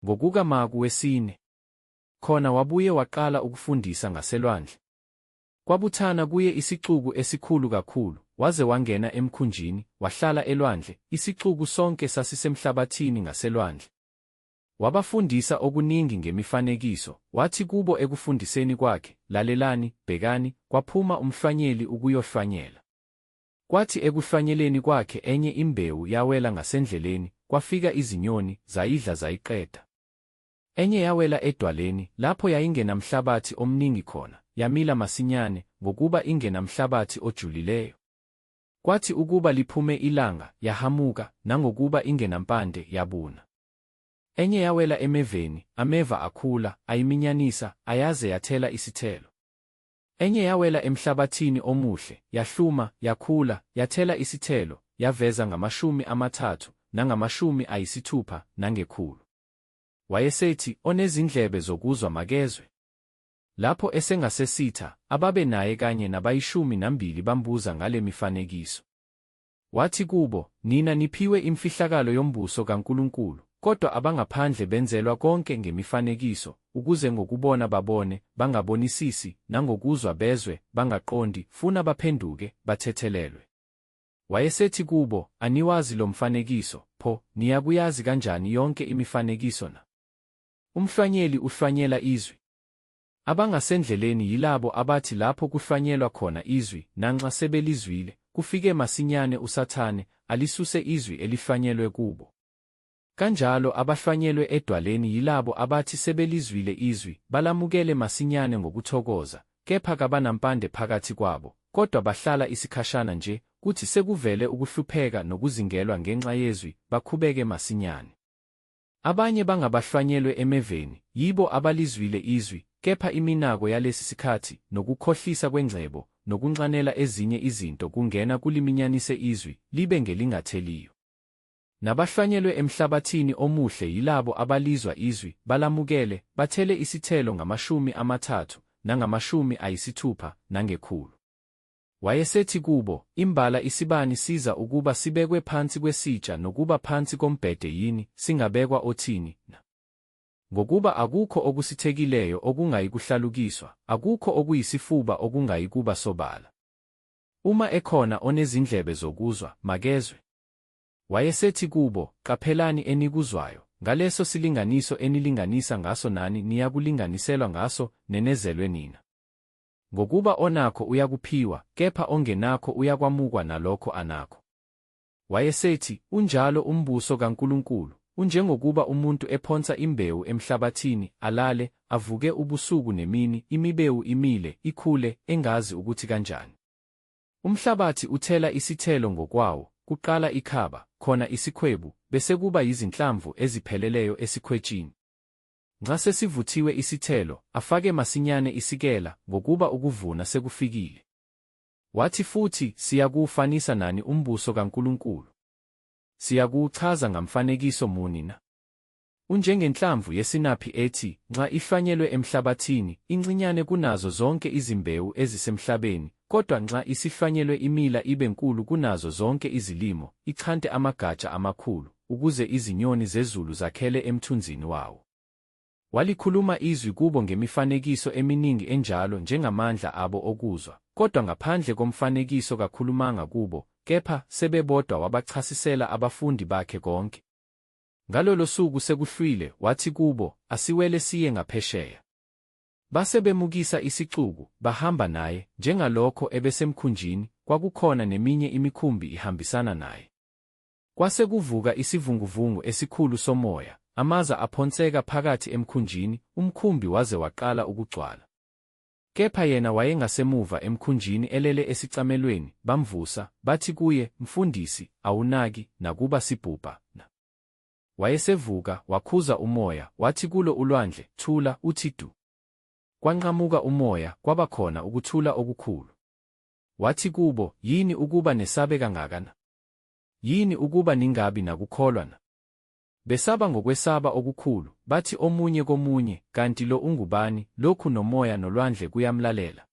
Ngokuka Maku wesine. Khona wabuye waqala ukufundisa ngaselwandle. Kwabuthana kuye isixuku esikhulu kakhulu, waze wangena emkhunjini, wahlala elwandle, isixuku sonke sasisemhlabathini ngaselwandle. Wabafundisa okuningi ngemifanekiso, wathi kubo ekufundiseni kwakhe, Lalelani, bhekani, kwaphuma umhlwanyeli ukuyohlwanyela. Kwathi ekuhlwanyeleni kwakhe enye imbewu yawela ngasendleleni, kwafika izinyoni, zayidla zayiqeda. Enye yawela edwaleni, lapho yayingenamhlabathi omningi khona, yamila masinyane, ngokuba ingenamhlabathi ojulileyo. Kwathi ukuba liphume ilanga, yahamuka, nangokuba ingenampande, yabuna. Enye yawela emeveni, ameva akhula, ayiminyanisa, ayaze yathela isithelo. Enye yawela emhlabathini omuhle, yahluma, yakhula, yathela isithelo, yaveza ngamashumi amathathu, nangamashumi ayisithupha, nangekhulu. Wayesethi, Onezindlebe zokuzwa makezwe. Lapho esengasesitha, ababe naye kanye nabayishumi nambili bambuza ngale mifanekiso. Wathi kubo, Nina niphiwe imfihlakalo yombuso kaNkulunkulu, kodwa abangaphandle benzelwa konke ngemifanekiso, ukuze ngokubona babone, bangabonisisi, nangokuzwa bezwe, bangaqondi, funa baphenduke, bathethelelwe. Wayesethi kubo, Aniwazi lo mfanekiso, pho, niyakuyazi kanjani yonke imifanekiso na? Umhlwanyeli uhlwanyela izwi. Abangasendleleni yilabo abathi lapho kuhlwanyelwa khona izwi, nanxa sebelizwile, kufike masinyane uSathane, alisuse izwi elihlwanyelwe kubo. Kanjalo abahlwanyelwe edwaleni yilabo abathi sebelizwile izwi, balamukele masinyane ngokuthokoza, kepha kabanampande phakathi kwabo, kodwa bahlala isikhashana nje, kuthi sekuvele ukuhlupheka nokuzingelwa ngenxa yezwi, bakhubeke masinyane. Abanye bangabahlwanyelwe emeveni, yibo abalizwile izwi, kepha iminako yalesi sikhathi, nokukhohlisa kwengcebo, nokunxanela ezinye izinto kungena kuliminyanise izwi, libe ngelingatheliyo. Nabahlwanyelwe emhlabathini omuhle yilabo abalizwa izwi, balamukele, bathele isithelo ngamashumi amathathu, nangamashumi ayisithupha, nangekhulu. Wayesethi kubo, Imbala isibani siza ukuba sibekwe phansi kwesitsha nokuba phansi kombhede yini, singabekwa othini, na? Ngokuba akukho okusithekileyo okungayikuhlalukiswa, akukho okuyisifuba okungayikuba sobala. Uma ekhona onezindlebe zokuzwa, makezwe. Wayesethi kubo, Qaphelani enikuzwayo, ngaleso silinganiso enilinganisa ngaso nani niyakulinganiselwa ngaso, nenezelwe nina. Ngokuba onakho uyakuphiwa, kepha ongenakho uyakwamukwa nalokho anakho. Wayesethi, Unjalo umbuso kaNkulunkulu, unjengokuba umuntu ephonsa imbewu emhlabathini, alale, avuke ubusuku nemini, imibewu imile, ikhule, engazi ukuthi kanjani. Umhlabathi uthela isithelo ngokwawo, kuqala ikhaba, khona isikhwebu, besekuba yizinhlamvu ezipheleleyo esikhwetshini. Nxa sesivuthiwe isithelo, afake masinyane isikela, ngokuba ukuvuna sekufikile. Wathi futhi, Siyakuwufanisa nani umbuso kaNkulunkulu? Siyakuwuchaza ngamfanekiso muni na? Unjengenhlamvu yesinaphi ethi, nxa ihlwanyelwe emhlabathini, incinyane kunazo zonke izimbewu ezisemhlabeni, kodwa nxa isihlwanyelwe imila ibe nkulu kunazo zonke izilimo, ichante amagatsha amakhulu, ukuze izinyoni zezulu zakhele emthunzini wawo. Walikhuluma izwi kubo ngemifanekiso eminingi enjalo njengamandla abo okuzwa, kodwa ngaphandle komfanekiso kakhulumanga kubo, kepha sebebodwa wabachasisela abafundi bakhe konke. Ngalolo suku sekuhlwile, wathi kubo, Asiwele siye ngaphesheya. Base bemukisa isixuku, bahamba naye, njengalokho ebesemkhunjini, kwakukhona neminye imikhumbi ihambisana naye. Kwase kuvuka isivunguvungu esikhulu somoya, amaza aphonseka phakathi emkhunjini, umkhumbi waze waqala ukugcwala. Kepha yena wayengasemuva emkhunjini elele esicamelweni, bamvusa, bathi kuye, Mfundisi, awunaki, nakuba sibhubha, na? Wayesevuka, wakhuza umoya, wathi kulo ulwandle, Thula, uthi du. Kwanqamuka umoya, kwaba khona ukuthula okukhulu. Wathi kubo, Yini ukuba nesabe kangaka na? Yini ukuba ningabi nakukholwa na? Besaba ngokwesaba okukhulu, bathi omunye komunye, Kanti lo ungubani, lokhu nomoya nolwandle kuyamlalela?